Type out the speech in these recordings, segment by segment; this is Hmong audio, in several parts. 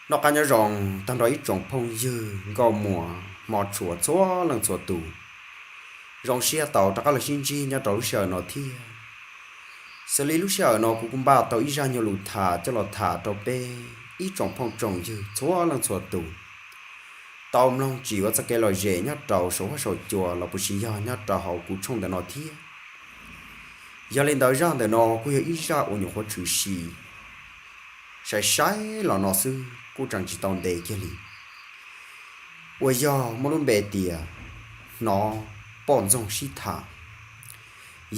Noj qab nyob zoo tag nrho ib tsoom phooj ywg nkauj muam hmov tshua txhua leej txhua tus. Zoo siab tau rov qab los sib ntsib nyob rau lub sij hawm no thiab. Xws li lub sij hawm no kuv kuj npaj tau ib zaj nyuag lus tham coj los tham rau peb ib tsoom phooj tsoom ywg txhua leej txhua tus tau mloog tsim ua txoj kev lom zem nyob rau saum huab saum cua los puas tsis yog nyob rau hauv kuv tshooj ntawm no thiab. Yog li ntawd zaj ntawm no kuj yog ib zaj uas nyuam qhuav tshwm sim sai sai los no xwb kuj tseem tsis tau ntev kiag li, uas yog muaj lub npe tias hnov poj ntxoog sib tham.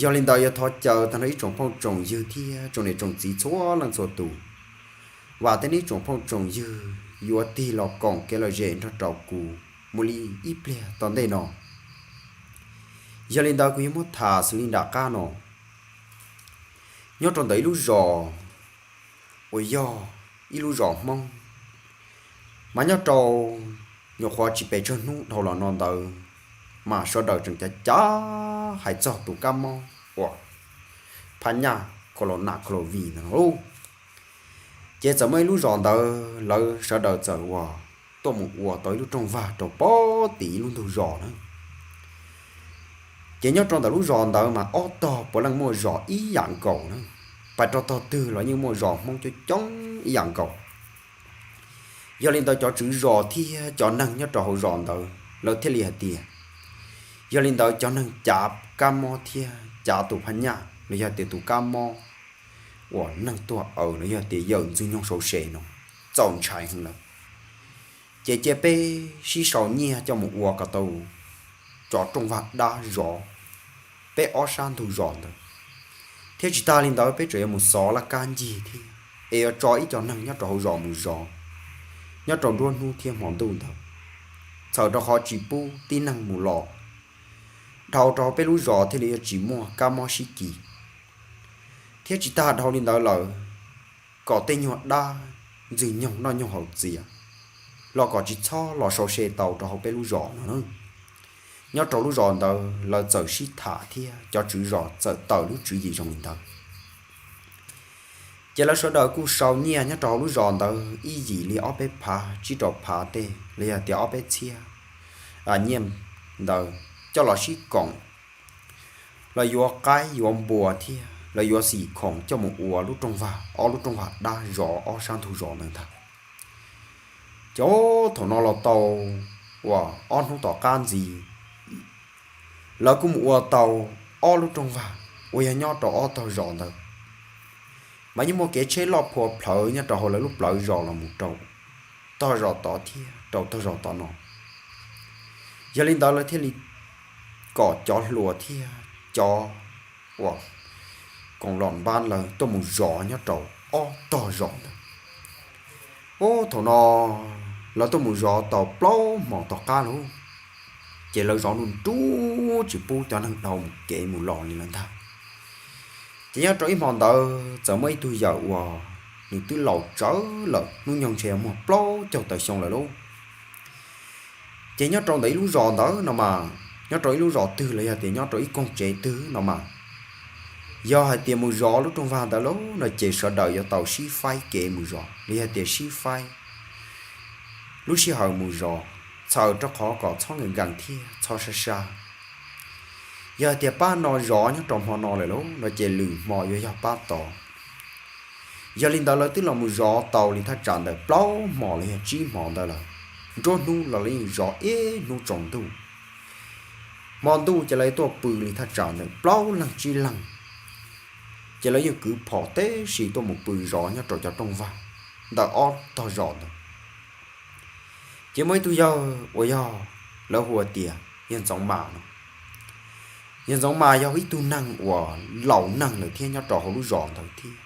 Yog li ntawd yuav thov caw tag nrho ib tsoom phooj tsoom ywg thiab tsoom niam tsoom txiv txhua leej txhua tus, vam thiab nej tsoom phooj tsoom ywg yuav tig los koom kev lom zem nrog rau kuv mus li ib pliag tom ntej no. Yog li ntawd kuv yuav muab tham xws li nram qab no. Nyob rau ntawm ib lub zos uas yog ib lub zos Hmoob, mas nyob rau nyuam qhuav tsis pes tsawg hnub dhau los no ntawd, mas sawv daws tseem cav cav hais txog tus kab mob uas phab nyaj kho los nas kho los vij ntawd lauj. Ces txawm muaj ib lub zos ntawd lawv sawv daws txawm uas tuaj mus ua tau ib lub rooj vag rau pem tim ib lub ntug zos na. Ces nyob rau ntawm lub zos ntawd mas ob tog puav leej muaj zos ib yam nkaus na, pais rau tog twg los yeej muaj zos Hmoob coob coob ib yam nkaus. Yog li ntawd cov tswv zos thiab cov neeg nyob rau hauv zos ntawd lawv thiaj li hais tias, yog li ntawd cov neeg cav kab mob thiab cav tus phab nyaj los yog tias tus kab mob uas neeg tuag aws los yog tias yawm ntxwg nyoog sau se no txaus ntshai heev lawm, ces cia peb sib sau nyiaj coj mus ua kom tau cov rooj vag dab zov peb ob sab ntug zos ntawd. Thiab tsis tas li ntawd peb tseem yuav mus xov laj kab ncig thiab es yuav tso ib co neeg nyob rau hauv zos mus zov nyob rau nruab hnub thiab hmo ntuj ntawd, txhawm rau qhov tsis pub tib neeg mus los, dhau rau peb lub zos thiaj li yuav tsis muaj kab mob sib kis. Thiab tsis tas dhau li ntawd lawm, kom tej nyuag dab ntxwg nyoog noj nyoog haus txias los kom tsis txhob los sau se tau rau hauv peb lub zos no. Nyob rau lub zos ntawd lawv txawm sib tham thiab cov tswv zos txawm tawm lub tswv yim zoo li ntawd. Ces lawv sawv daws kuj sau nyiaj nyob rau hauv lub zos ntawd ib yim li ob peb phav tsib rau phav tej los yog tias ob peb txhiab nyiaj ntawd coj los sib koom, los yuav qaib yuav npua thiab los yuav xim khoom coj mus ua lub rooj vag, ob lub rooj vag dab zov ob sab ntug zos ntawd ntag. Ces thaum no los tau uas ob hnub tom qab ntxiv, lawv kuj mus ua tau ob lub rooj vag uas yog nyob rau ob tog zos ntawd, mas yeej muaj kev tsheb loj phua plhawv nyob rau hauv lawv lub plawv zos los mus rau tog zos tod thiab rau tog zos tom no. Yog li ntawd lawv thiaj li kom cov hluas thiab cov uas koom los npab lawv tuaj mus zov nyob rau ob tog zos ntawd. Ub, thaum no lawv tuaj mus zov tau plaub hmo tom qab lauj, ces lawv zov nruj nruj tsis pub cov neeg dhau mus kev mus los li lawm ntag. Ces nyob rau ib hmo ntawd txawm muaj ib tug yawm uas nws twb laus tsawv lawm, hnub nyoog ntshe muaj plaub caug tawm xyoo lawm lauj. Ces nyob rau ntawm ib lub zos ntawd no mas, nyob rau ib lub zos twg los yog tias nyob rau ib koog tsev twg no mas, yog hais tias mus zov lub rooj vag ntawd lauj no ces sawv daws yuav tau sib faib kev mus zov los yog tias sib faib lub sij hawm mus zov, txhawm rau qhov kom txhob nkees nkees thiab txhob sab sab. Yog hais tias pab no zov nyob rau hmo no lawm lauj no ces lwm hmo yuav yog pab tod. Yog li ntawd lawv twb los mus zov tau li thaj tsam ntawm plaub hmo los yog tsib hmo ntawd lawm. Nruab hnub los lawv yeej zov ib hnub tsaus ntuj. Hmo ntuj ces lawv tuaj pw li thaj tsam ntawm plaub leeg tsib leeg, ces lawv yeej kwv phom teb si tuaj mus pw zov nyob rau cov rooj vag ntawm ob tog zos ntawd. Ces muaj ib tug yawg uas yog lawv hu tias yawg Ntxoov Mas no. Yawg Ntxoov Mas yog ib tug neeg uas laus neeg lawm thiab nyob rau hauv lub zos ntawd thiab.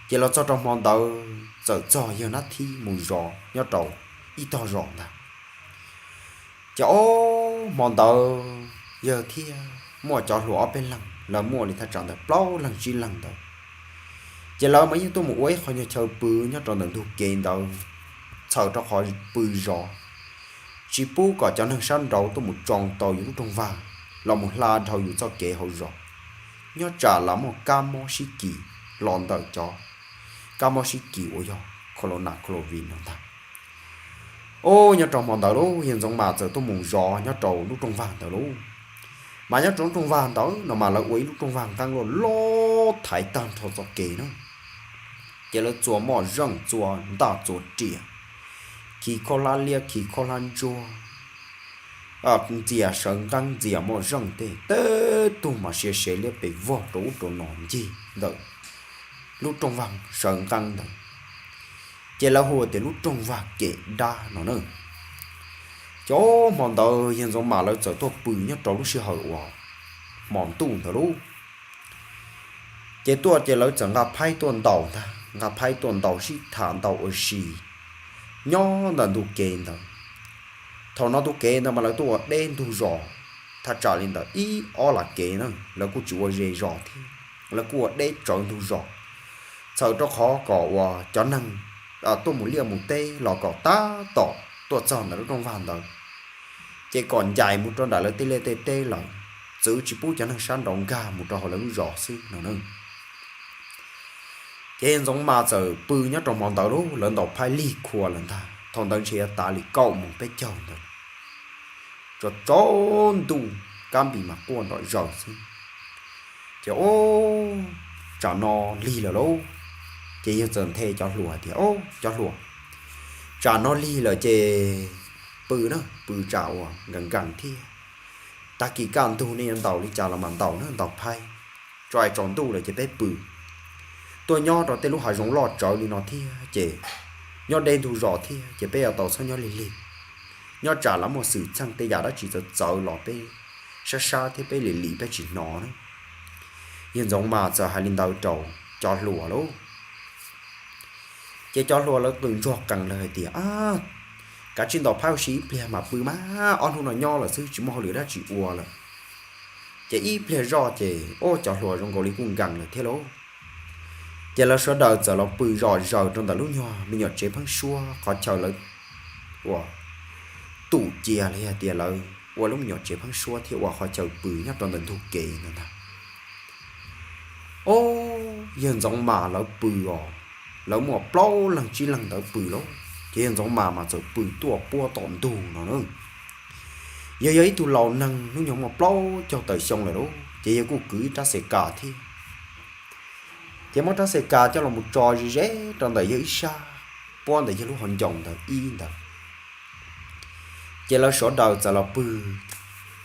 Ces los txog rau hmo ntawd txawm txog yawg Nab Thib mus zov nyob rau ib tog zos ntag. Ces ob hmo ntawd yawg thiab muaj cov hluas ob peb leeg, lawv muaj li thaj tsam ntawm plaub leeg tsib leeg ntawd. Ces lawv mas yeej tuaj mus ua ib qho nyuag chaw pw nyob rau ntawm ntug kev ntawd, txhawm rau qhov pw zov, tsis pub kom cov neeg sab nraud tuaj mus tsoo tau yus lub rooj vag los mus hla dhau yus txoj kev hauv zos, nyob tsam lam muaj kab mob sib kis los ntawm cov kab mob sib kis uas yog corona covid no ntag. Ub, nyob rau hmo ntawd lauj, yawg Ntxoov Mas txawm tuaj mus zov nyob rau lub rooj vag ntawd lauj. Mas nyob rau lub rooj vag ntawd no mas lawv ua ib lub rooj vag nqeeb loj loj thaiv tag nrho txoj kev na. Ces lawv txua moj zeej, txua ntaj txua riam, khi khaub hlab liab khi khaub hlab ntsuab, ntxias sawv nqeeb ntxias moj zeej tej, tej tug mas sia sev liab pes vog rau ub rau no ncig ntawm lub rooj vag sawv nqeeb ntawd, ces lawv hu tias lub rooj vag kem dab no na. Ces hmo ntawd yawg Ntxoov Mas lawv txawm tuaj pw nyob rau lub sij hawm uas hmo ntuj ntawd lauj. Ces tuaj ces lawv txawm nqa phaib tuaj ntaus ntag, nqa phaib tuaj ntaus sib tham ntaus ua si nyob ntawm ntug kev ntawd. Thaum no ntug kev ntawd mas lawv tuaj ua deb ntug zos, thaj tsam li ntawm ib ob las kev na, lawv kuj tsis ua ze zos thiab, lawv kuj ua deb tsawv ntug zos, txhawm rau qhov kom uas cov neeg tuaj mus liaj mus teb los kom tab tom tuaj txog ntawm lub rooj vag ntawd, ces kom ncaim mus rau nram lawv tej liaj tej teb lawm, txwv tsis pub cov neeg sab nraud nkag mus rau hauv lawv lub zos xwb no na. Ces yawg Ntxoov Mas txawm pw nyob rau hmo ntawd lauj, lawv ntaus phaib lig khua lawm ntag, thaum ntawd ntshe yuav tav li kaum moos peb caug ntawd, tsaus ntuj kab npis mas quaj nrov zaws xwb. Ces ub, tsam no lig lawm lauj, ces yawg txawm nthe cov hluas hais tias, Ub, cov hluas, tsam no lig lawm ces pw na, pw tsam uas nkees nkees thiab. Tag kis kaj ntug nej yuav ntaus li cas los mas ntaus na, ntaus phaib, tso hais tsaus ntuj lawm ces peb pw. Tuaj nyob rau tej lub hav zoov loj tsawv li no thiab ces nyob deb ntug zos thiab ces peb yuav tau txhob nyob lig lig. Nyob tsam lawv muaj xwm txheej tej yam dab tsi txawv txawv los peb sab sab thiab peb lim lim peb tsis hnov na. Yawg Ntxoov Mas txawm hais li ntawd rau cov hluas lauj. Ces cov hluas lawv qw ntsuag qees lawm hais tias, Kav tsij ntaus phaib ua si ib pliag mas pw mas, ob hnub no nyob lawm xwb tsis muaj hauj lwm dab tsi ua lawm. Ces ib pliag zoj ces ub, cov hluas zoo nkaus li kuj nkees lawm thiab lauj. Ces lawv sawv daws txawm los pw zom zaws rau ntawm lub nyuag me nyuam tsev pheeb suab qhov chaw lawv ua tum cia los yog tias lawv ua lub me nyuam tsev pheeb suab thiab ua qhov chaw pw nyob rau ntawm ntug kev ntawd ntag. Ob, yawg Ntxoov Mas lawv pw os, lawv muaj plaub leeg tsib leeg ntawd pw lauj, ces yawg Ntxoov Mas mas txawm pw tuaj puab tom ntug no na. Yawg yog ib tug laus neeg hnub nyoog muaj plaub caug tawm xyoo lawm lauj, ces yawg kuj kwv ib rab xes kas thiab. Ces muab rab xes kas coj los mus tso ze ze rau ntawm yawg ib sab, puab ntawm yawg lub hauv ncoo ntawd ib ntawd. Ces lawv sawv daws txawm los pw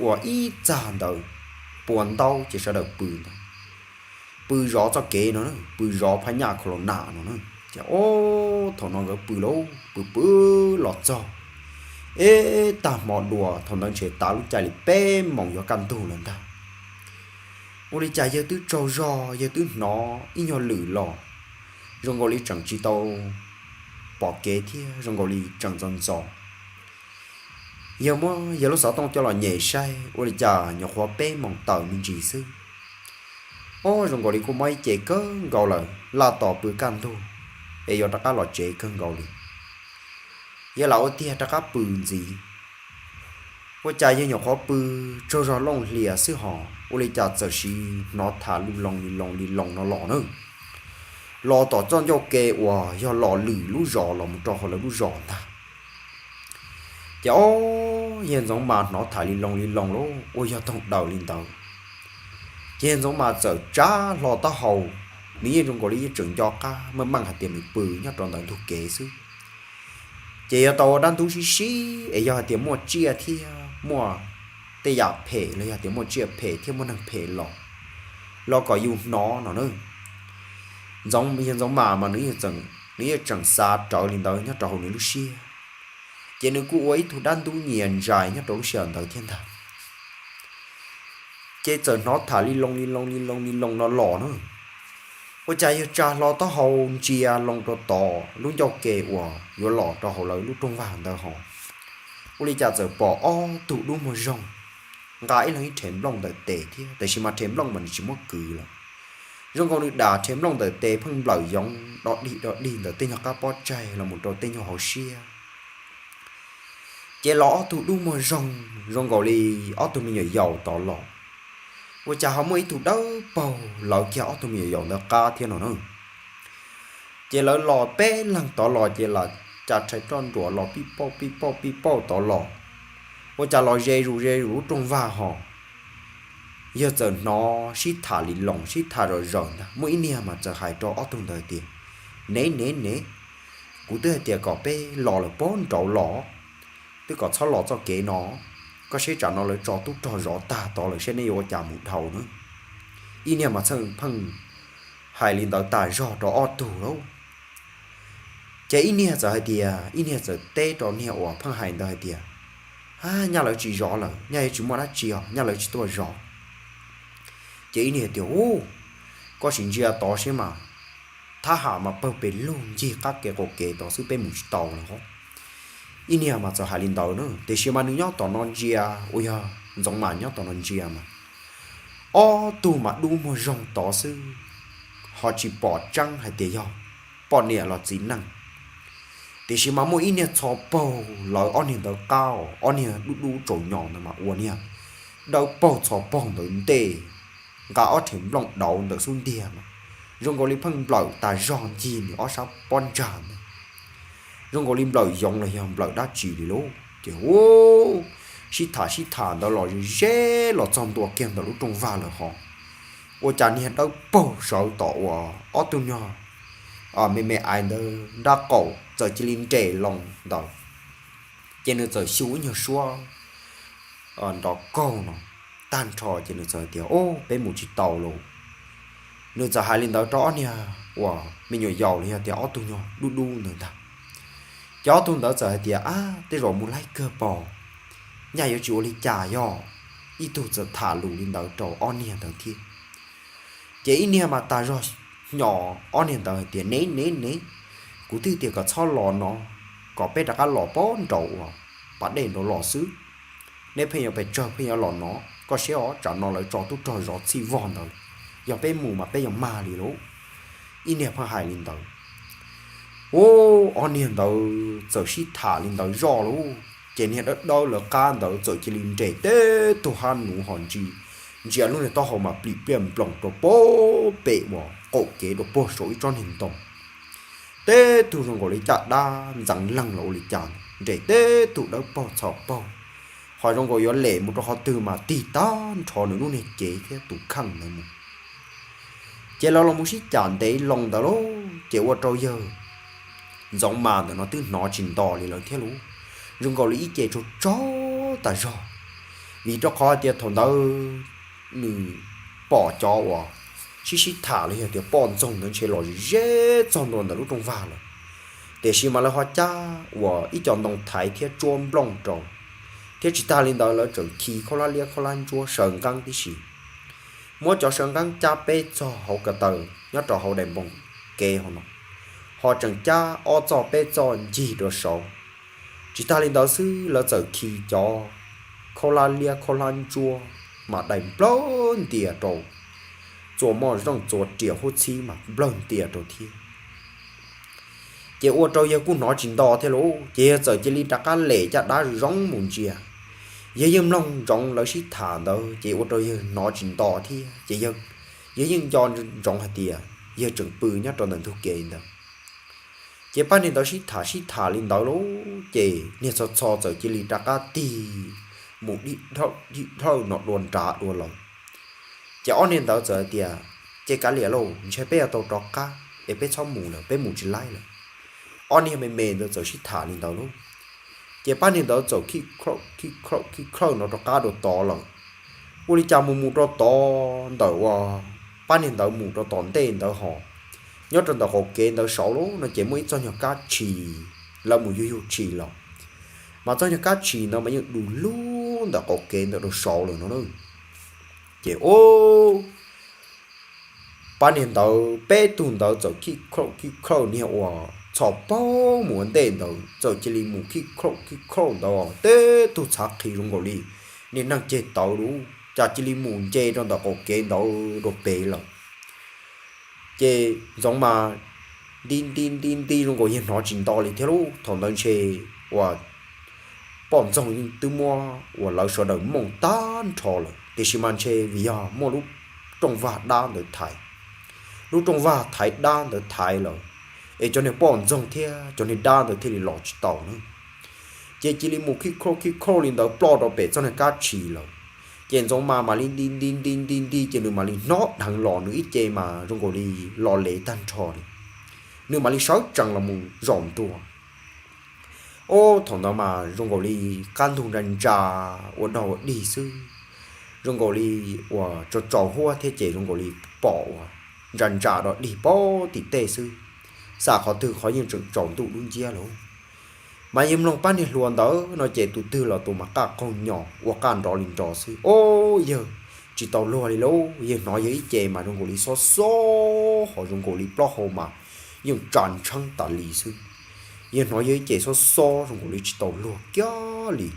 ua ib txaj ntawd, pua ntaub ces sawv daws pw ntawd, pw zov txoj kev no, pw zov phab nyaj khaus los nas no na. Ces ob, thaum no nkawd pw lauj, pw pw los txog ib tag hmo dua, thaum ntawd ntshe tav lub caij li peb moos yuav kaj ntug lawm ntag. Ua li cas yawg twb tsaug zog, yawg twb hnov ib nyuag lwm los, zoo nkaus li tseem tsis tau pom kev thiab zoo nkaus li tseem ntxov ntxov. Yawg muab yawg lub xov tooj coj los nyem saib, ua li cas nyuam qhuav peb moos tawm me ntsis xwb. Ob, zoo nkaus li kuj mob ib ce kawg nkaus lawm, laj tos pw kaj ntug es yuav rov qab los tsev kawg nkaus li. Yawg lam ua tiag rov qab pw ntxiv. Ua cas yawg nyuam qhuav pw tsaug zog looj hlias xwb hos ua li cas txawm sis hnov tham li loo li loo li loo no los na. Los tom txoj ncauj ke uas yog los lwm lub zos los mus rau hauv lawv lub zos ntag. Ces ob, yawg Ntxoov Mas hnov tham li loo li loo lauj, ua yog toog daws li ntawd. Ces yawg Ntxoov Mas txawm tsa hlo taub hau, nws yeej zoo nkaus li yeej tseem nco qab meej meej hais tias nws pw nyob rau ntawm ntug kev xwb. Ces yuav tau ua dab ntub sib sib es yog hais tias muaj tsiaj thiab muaj tej yam phem los yog tias muaj tsiaj phem thiab muaj neeg phem los, los kom yus hnov no na. Ntxoov, yawg Ntxoov Mas mas nws yeej tseem xav rawv li ntawd nyob rau hauv nws lub siab. Ces nws kuj ua ib tug dab ntub nyias ntsais nyob rau lub sij hawm ntawd thiab ntag. Ces txawm hnov tham li loo li loo li loo li loo no los na. Ua cas yawg tsa hlo taub hau ntsia loo rau tod lub ncauj ke uas yuav los rau hauv lawv lub rooj vag ntawd hos, ua li cas txawm pom ob tug dub muag zoog nqa ib leeg ib rhe nplooj ntawm tes thiab, tab sis mas rhe nplooj mas nws tsis muab kwv lawm. Zoo nkaus nws dam rhe nplooj ntawm tes pheej nplawm yoov do dig do dig ntawm tej nyuag qab pob tsaig los mus rau tej nyuag hauv siab. Ces los ob tug dub muag zoog zoo nkaus li ob tug me nyuam yaus tod los, ua cas ho muaj ib tug dawb paug lawv kiag ob tug me nyuam yaus ntawd qab thiab no na. Ces lawv los peb leeg tod los ces lam cas rhais roj nruas los pij pauj pij pauj pij pauj tod los, ua cas los ze zus ze zus lub rooj vag ho. Yawg txawm hnov sib tham li loos sib tham zom zaws ntag, muaj ib niag mas txawm hais rau ob tug ntawd tias, Nev nev nev, kuv twb hais tias kom peb los lawm pog nraud los, twb kom txhob los txoj kev no, koj seb tsam no lawv tso tub rog zov tag tod lawm seb neb yuav ua cas mus dhau na. Ib niag mas txawm pheej hais li ntawd tas zog rau ob tug lauj. Ces ib niag txawm hais tias, ib niag txawm teb rau niag uas pheej hais ntawd hais tias, A, nyaj lawv tsis zov lawm, nyaj yuav tsis muaj dab tsi os, nyaj lawv tsis tuaj zov. Ces ib niag tias, U, koj sim ntsia tod seb mas, thab ham mas pawg pes lug ncig qab kev qaum kev tod xwb, peb mus tsis tau lawm os. Ib niag mas txawm hais li ntawd na, tiam sis mas nws nyob tom no ntsia, uas yog Ntxoov Mas nyob tom no ntsia mas, ob tug mas dub muag zog tod xwb, ho tsis pom tseeb hais tias yog poj niam los txiv neej. Tiam sis mas muaj ib niag txho paug lawv ob niag ntawd qab, ob niag dub dub tsaus nyos ntawd mas ua niag dawb paug txho paug ntawd ntej, nqa ob rhev nplooj dauv ntawm xub ntiag mas, zoo nkaus li pheej nplawm tas zog ncig nws ob sab pob ntsag ntawd, zoo nkaus li nplawm yoov los yog nplawm dab tsi li lauj. Ces u, sib tham sib tham ntawd los ze ze los txog ntua kiag ntawm lub rooj vag lawm ho, ua cas niag dawb paug sawv tom uas ob tug nyuag me me ais ntawd nrab qaum txawm cia li nres loo ntawd, ces nws txawm xyu ib nyuag suab nrov kaug no tag nrho, ces nws txawm hais tias, O, peb mus tsis tau lauj. Nws txawm hais li ntawd rau ob niag uas me nyuam yaus los yog tias ob tug nyuag dub dub ntawd ntag. Ces ob tug ntawd txawm hais tias, A, tej zaum mus laij kawg pog, nyaj yuav tsis ua li cas yog. Ib tug txawm tham lus li ntawd rau ob niag ntawd thiab. Ces ib niag mas tas zog hnyos ob niag ntawd hais tias, Nev nev nev, kuv twb tias kom txhob los no, kom peb rov qab los pog nraud uas pas dej nraud los xwb. Neb pheej yuav pes tsawg pheej yuav los no, koj saib os, tsam no lawv tso tub rog zov txhij vog ntawd, yog peb mus mas peb yuav mag li lauj. Ib niag pheej hais li ntawd. U, ob niag ntawd txawm sib tham li ntawd zoj lauj, ces niag dawb dawb lawv qab ntawd txawm cia li nres teb tug hab nuv ho ntsia, ntsia lub niag taub hau mas plim pliaj nploos rau pem uas qaum kev rau puag saum ib tsob niag ntoo. Teb tug zoo nkaus li caj dab ntxeev leeg los ua li cas, nres teb tug dawb paug txho paug, ho zoo nkaus yuav lem mus rau qhov twg mas tig tag nrho nws lub niag cev thiab tus kheej ntawd mus. Ces lawv los mus sib cam ntev loo ntawd lauj, ces ua rau yawg Ntxoov Mas ntawm no twb hnov tsis nto li lawm thiab lauj, zoo nkaus li ib ce tsaug tsaug tas zog, vim rau qhov hais tias thaum ntawd nws pom cov uas sib sib tham los yog tias poj ntxoog ntawd ntshe los ze txog ntua ntawm lub rooj vag lawm, tiam sis mas lawv ho cab uas ib co ntoo thaiv thiab tsuab nplooj rau, thiab tsis tag li ntawd lawv tseem khi khaub hlab liab khaub hlab ntsuab saw nqeeb tib si, muab cov saw nqeeb cab peb txog hauv ko taw nyob rau hauv daim npoo kev hauv no, ho tseem cab ob txoj peb txoj ncig rau saud. Tsis tag li ntawd xwb, lawv txawm khi cov khaub hlab liab khaub hlab ntsuab mas dai nplawg ntias rau, txua moj zooj txua riam huab txhib mas nplawg ntias rau thiab. Ces ua rau yawg kuj hnov tsis nto thiab lauj, ces yawg txawm cia li rov qab lem caj dab zoo mus ntsia. Yawg yeej mloog ntsoov lawv sib tham ntawd, ces ua rau yawg hnov tsis nto thiab, ces yawg yeej nco ntsoov hais tias yawg tseem pw nyob rau ntawm ntug kev ntawd. Ces pab niag ntawd sib tham sib tham li ntawd lauj, ces niag txho txho txawm cia li rov qab tig mus dim dhawj no dua nrad dua lawm. Ces ob niag ntawd txawm hais tias, Ces kav liam lauj, ntshe peb yuav tau rov qab es peb txhob mus lawm, peb mus tsis laib lawm. Ob niag me me ntawd txawm sib tham li ntawd lauj, ces pab niag ntawd txawm khij khlawj khij khlawj khij khlawj no rov qab dua tod lawm. Ua li cas mus mus rau tod ntawm uas pab niag ntawd mus rau tom ntej ntawd ho, nyob rau ntawm qaum kev ntawd saud lauj no ces muaj ib txoj nyuag kab tshis, lawv mus yug yug tshis los, mas txoj nyuag kab tshis ntawd mas yeej du lug ntawm qaum kev ntawd rau saud lawm no na. Ces o, pab niag ntawd peb tug ntawd txawm khij khlawj khij khlawj, niag uas txhos paug mus ua ntej ntawd txawm cia li mus khij khlawj khij khlawj ntawd, teb tug txhav qhi zoo nkaus li niag neeg ceg tawv lub cas cia li mus nce rau ntawm qaum kev ntawd rau pem lawm. Ces Ntxoov mas nti nti nti nti zoo nkaus yawg hnov tsis nto li thiab lauj. Thaum ntawd ntshe uas poj ntxoog yeej twb muab uas lawv sawv daws mooj tag nrho lawm, tiam sis mas ntshe vim yog muaj lub rooj vag dab ntawd thaiv, lub rooj vag thaiv dab ntawd thaiv lawm, es cov niag poj ntxoog thiab cov niag dab ntawd thiaj li los tsis tau na. Ces cia li mus khib khauj khib khauj li ntawd ploj rau pem txoj niag kab tshis lawm. Ces Ntxoov Mas mam li nti nti nti nti nti ces nws mam li hnov dheev los, nws ib ce mas zoo nkaus li los lev tag nrho li. Nws mam li sawv tsees los mus zaum ntua. Ob, thaum ntawd mas zoo nkaus li qab ntug ntsa ntsa ua dog ua dig xwb, zoo nkaus li uas tsaus tsaus huab thiab ces zoo nkaus li pom uas ntsa ntsa dog dig pab tim tej xwb, xam qhov twg qhov yeej tseem tsaus ntuj dub nciab lauj. Mas yawg mloog pab niag hluas ntawd no ces tus twg los tus mas qaj qaug nyos ua qaj nrov li nrov xwb. Ob, yawg tsis tau luag li lauj, yawg hnov yawg ib ce mas zoo nkaus li xob xob ho zoo nkaus li plaub hau mas yeej tsa ntsheeb tas li xwb. Yawg hnov yawg ib ce xob xob zoo nkaus li tsis tau luag kiag li.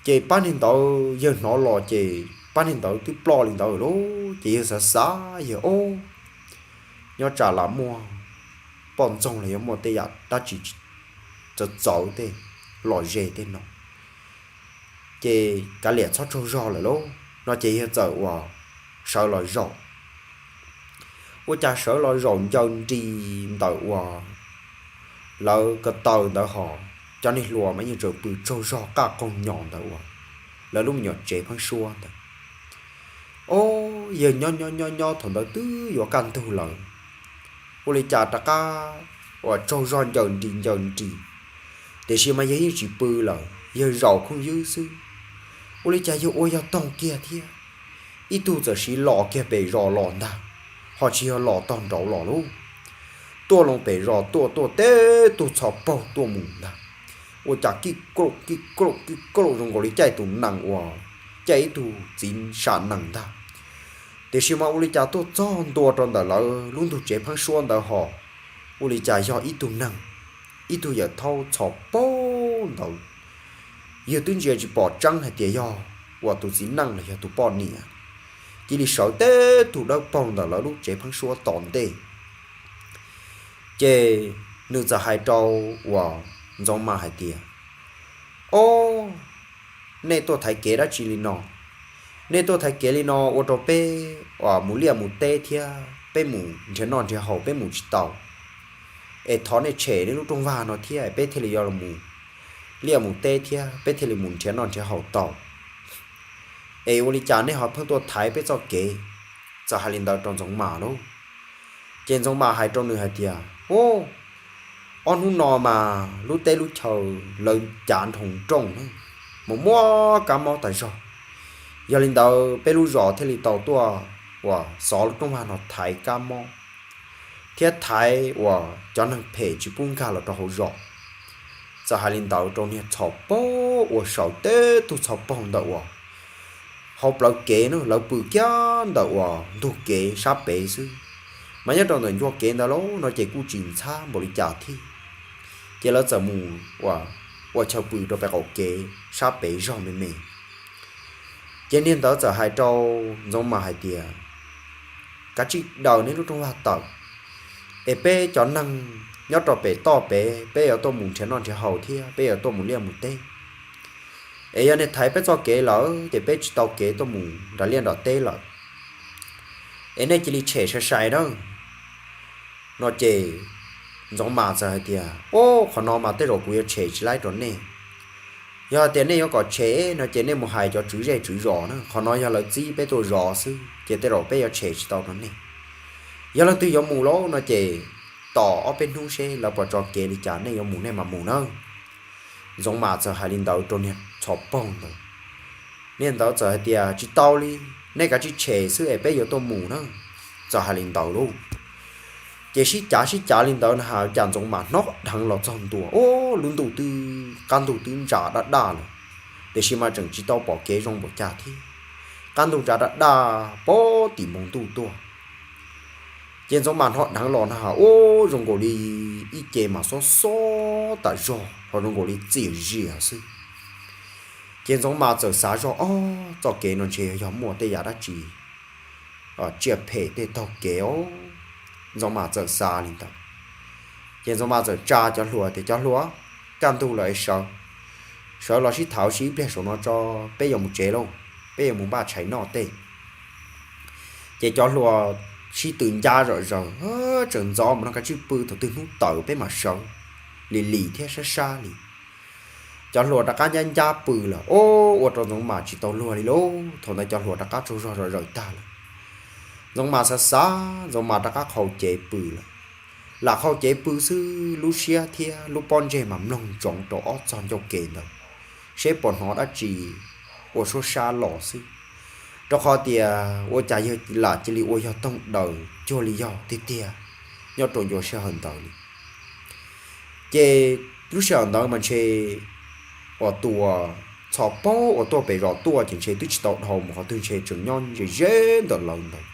Ces pab niag ntawd yawg hnov los ces pab niag ntawd twb ploj li ntawd lauj, ces yawg xav xav yawg, ob, nyob tsam lam muaj poj ntxoog los yog muaj tej yam dab tsi txawv txawv tej lom zem tej no, ces kav liam txhob tsaug zog lawm lauj no ces yawg txawm uas sawv los zaum. Ua cas sawv los zaum ncaws nris ntawm uas lawv ko taw ntawd hos, cov niag hluas mas yeej tseem pw tsaug zog qaj qaug nyos ntawd uas lawv lub me nyuam tsev pheeb suab ntawd. Ob, yawg nyob nyob nyob nyob thaum ntawd twb yuav kaj ntug lawm, ua li cas rov qab uas tsaug zog ncaws nris ncaws nris, tiam sis mas yawg yeej tsis pw lawm, yawg zaum khooj ywb xwb. Ua li cas yawg ua yog toog kiag thiab, ib tug txawm siv los kiag pem zos los ntag, ho tsis yog los tog nraud los lauj. Tuaj loo pem zos tuaj tuaj teb tug txhos paug tuaj mus ntag. Ua cas kij klauj kij klauj kij klauj zoo nkaus li caij tus nees uas caij ib tug txiv sam nees ntag. Tiam sis mas ua li cas tuaj txog ntua rau ntawm lawv lub ntug tsev pheeb suab ntawd hos, ua li cas yog ib tug neeg, ib tug yawm thaub txhos paug ntawd. Yawg twb ntsia tsis pom tseeb hais tias yog uas tus txiv neej los yog tus poj niam, cia li sawv teb tug dawb paug ntawm lawv lub tsev pheeb suab tom ntej. Ces nws txawm hais rau uas Ntxoov Mas hais tias, ob, nej tuaj thaiv kev dab tsi li no? Nej tuaj thaiv kev li no ua rau peb uas mus liaj mus teb thiab peb mus nrhiav noj nrhiav haus peb mus tsis tau. Es thov nej tshem nej lub rooj vag no thiab peb thiaj li yuav los mus liaj mus teb thiab peb thiaj li mus nrhiav noj nrhiav haus tau. Es ua li cas nej ho pheej tuaj thaiv peb txoj kev? Txawm hais li ntawd rau Ntxoov Mas lauj. Ces Ntxoov Mas hais rau nws hais tias, ob, ob hnub no mas lub teb lub chaw lawv cav nroog nrooj na, mus muab kab mob tas zog. Yog li ntawd peb lub zos thiaj li tau tuaj uas xov lub rooj vag no thaiv kab mob thiab thaiv uas cov neeg phem tsis pub nkag los rau hauv zos. Txawm hais li ntawd rau niag txhos paug uas sawv teb tug txhos paug ntawm uas hauv plawv kev na, lawv pw kiag ntawm uas ntug kev sab pem xwb, mas nyob rau ntawm ncua kev ntawd lauj no ces kuj tsis ntxhab npaum li cas thiab. Ces lawv txawm mus ua chaw pw rau pem qaum kev sab pem zog me me. Ces niag ntawd txawm hais rau Ntxoov Mas hais tias, kav tsij daws nej lub rooj vag tawm, es peb cov neeg nyob rau pem toj pem peb yuav tuaj mus nrhiav noj nrhiav haus thiab peb yuav tuaj mus liaj mus teb. Es yog nej thaiv peb txoj kev lawm ces peb tsis tau kev tuaj mus nram liaj nram teb lawm. Es nej cia li tshem sai sai nawb. No ces Ntxoov Mas txawm hais tias, ob, qhov no mas tej zaum kuv yuav tshem tsis laib rau nej. Yog hais tias nej yuav kom tshem no ces nej mus hais cov tswv zej tswv zos na, qhov no yog lawv txib peb tuaj zov xwb ces tej zaum peb yuav tshem tsis tau rau nej. Yog leej twg yuav mus lauj no ces tos ob peb hnub seb lawv puas tso kev li cas nej yuav mus nej mam mus nawb. Ntxoov Mas txawm hais li ntawd rau niag txhos paug ntawd. Niag ntawd txawm hais tias, tsis tau li, nej kav tsij tshem xwb es peb yuav tuaj mus na. Txawm hais li ntawd lauj. Ces sib cav sib cav li ntawd na has cas Ntxoov Mas hnov dheev los txog ntua, ub, lub ntuj twb, qab ntuj twb ntsa daj daj lawm, tiam sis mas tseem tsis tau pom kev zoo npaum cas thiab. Qab ntuj ntsa daj daj pog tim npoo ntuj tuaj. Ces Ntxoov Mas hnov dheev los na has, ub, zoo nkaus li ib ce mas xob xob tas zog ho zoo nkaus li txias zias xwb. Ces Ntxoov Mas txawm xav zoj, ob, txoj kev no ntshe yog muaj tej yam dab tsi tsiaj phem tej taug kev os. Ntxoov Mas txawm xav li ntawd. Ces Ntxoov Mas txawm tsa cov hluas tias, cov hluas, kaj ntug lawm es sawv, sawv los sib tham ua si ib pliag saum no tso, peb yuav mus tsev lauj, peb yuav mus npaj tshais noj tej. Ces cov hluas sib tw ncab zom zaws, tseem ntxov mus no kav tsij pw, thaum twg hnub tawm peb mam sawv. Lim lim thiab sab sab li, cov hluas rov qab ncab ncab pw lawm. O, ua rau Ntxoov Mas tsis tau luag li lauj. Thaum ntawd cov hluas rov qab tsaug zog zom zaws tag lawm. Ntxoov Mas xav xav, Ntxoov Mas rov qab qhau cev pw lawm. Lam qhau cev pw xwb, lub siab thiab lub pob ntseg mas mloog ntsoov rau ob txog ncauj kev ntawd, seb puas hnov dab tsi ua suab sab los xwb. Rau qhov tias ua cas yawg lam cia li ua yog toog daws cuag li yog tiag tiag nyob rau ncua sij hawm ntawd li. Ces lub sij hawm ntawd mas ntshe uas tus txhos paug uas tuaj pem zos tuaj ces ntshe twb tsis tau dhau mus qhov twg, ntshe tseem nyob ze ze ntawm lawv ntawd.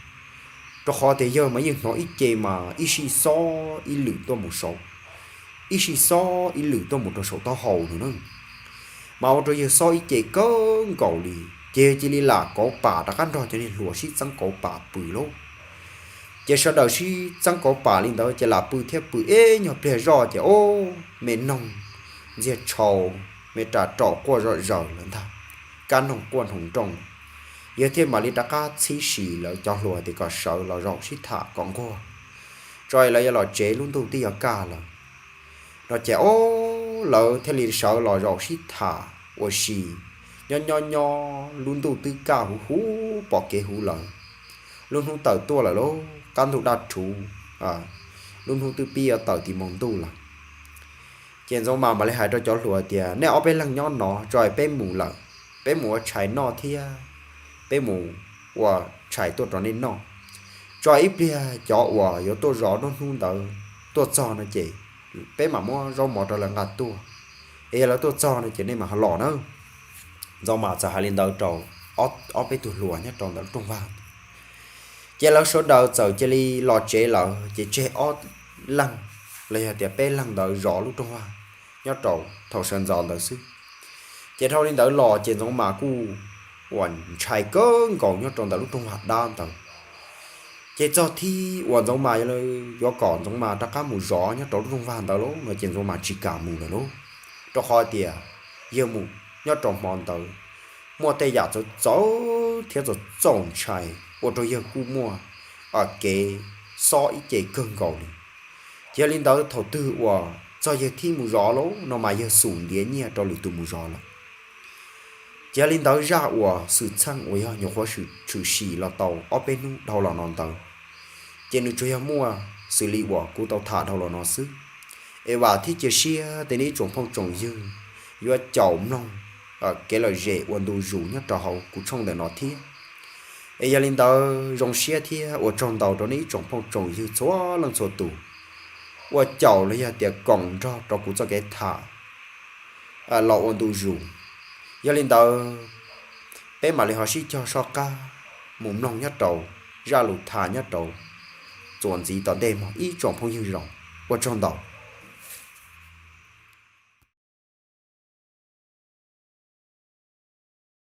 Rau qhov tias yawg mas yeej hnov ib ce mas ib sij xob ib lwm tuaj mus saud, ib sij xob ib lwm tuaj mus rau saum taub hau no na. Mas ua rau yawg xob ib ce kawg nkaus li, ces yawg cia li lam kauv pam rov qab nrog cov niag hluas sib txeeb kauv pam pw lauj. Ces sawv daws sib txeeb kauv pam li ntawd ces lam pw thiab pw ib nyuag pliag zoj ces o, me noog ntxiag tshau, me ras raum quaj zom zaws lawm ntag, kab noog quaj nroo nrooj. Yawg thiaj mam li rov qab txhib sim lawv cov hluas tias kom sawv los zaum sib tham kom nquag, tso lawv yuav los tsev, lub ntuj twb yuav kaj lawm no ces o, lawv thiaj li sawv los zaum sib tham ua si. Nyob nyob nyob lub ntuj twb kaj huv huv pom kev huv lawm. Lub hnub tawm tuaj lawm lauj, qab ntuj daj rhuv, lub hnub twb pib yuav tawm tim moos ntuj lawm. Ces Ntxoov Mas mam li hais rau cov hluas tias nej ob peb leeg nyob no tso, peb mus lawm, peb mus ua tshais noj thiab peb mus ua tshais tuaj rau nej noj. Tso ib pliag cov uas yuav tuaj zov nruab hnub ntawd tuaj txog no ces peb mam muab zaub mov rau lawv nqa tuaj, es yog lawv tuaj txog no ces nej mam ho los na. Ntxoov Mas txawm hais li ntawd rau ob peb tug hluas nyob rau ntawm lub rooj vag. Ces lawv sawv daws txawm cia li los tsev lawm ces tseg ob leeg los yog tias peb leeg ntawd zov lub rooj vag nyob rau thaum sawv ntxov ntawd xwb. Ces dhau li ntawd los ces Ntxoov Mas kuj uas ntshai kawg nkaus nyob rau ntawm lub rooj vag dab ntawd. Ces txog thib uas Ntxoov Mas yuav kom Ntxoov Mas rov qab mus zov nyob rau lub rooj vag ntawd lauj no ces Ntxoov Mas tsis kam mus lawm lauj, rau qhov tias yawg mus nyob rau hmo ntawd muaj tej yam txawv txawv thiab txaus txaus ntshai ua rau yawg kuj muaj kev xob ib ce kawg nkaus li. Ces yog li ntawd thaum twg uas txog yawg thib mus zov lauj no mas yawg xum ntiav nyiaj rau lwm tus mus zov lawm. Ces yog li ntawd zaj uas xwm txheej uas yog nyuam qhuav tshwm sim los tau ob peb hnub dhau los no ntawd, ces nws tsuas yog muaj xws li uas kuv tau tham dhau los no xwb. Es vam thiab cia siab tias nej ib tsoom phooj tsoom ywg yuav caum mloog kev lom zem ua ntu zus nyob rau hauv kuv tshooj ntawm no thiab. Es yog li ntawd zoo siab thiab ua tsaug ntau rau nej ib tsoom phooj tsoom ywg txhua leej txhua tus uas caum los yog tias koom nrog rau kuv txoj kev tham los ua ntu zus. Yog li ntawd peb mam li ho sib cog soj qab mus mloog nyob rau zaj lus tham nyob rau txuas ntxiv tom ntej mog ib tsoom phooj ywg zoo. Ua tsaug ntau.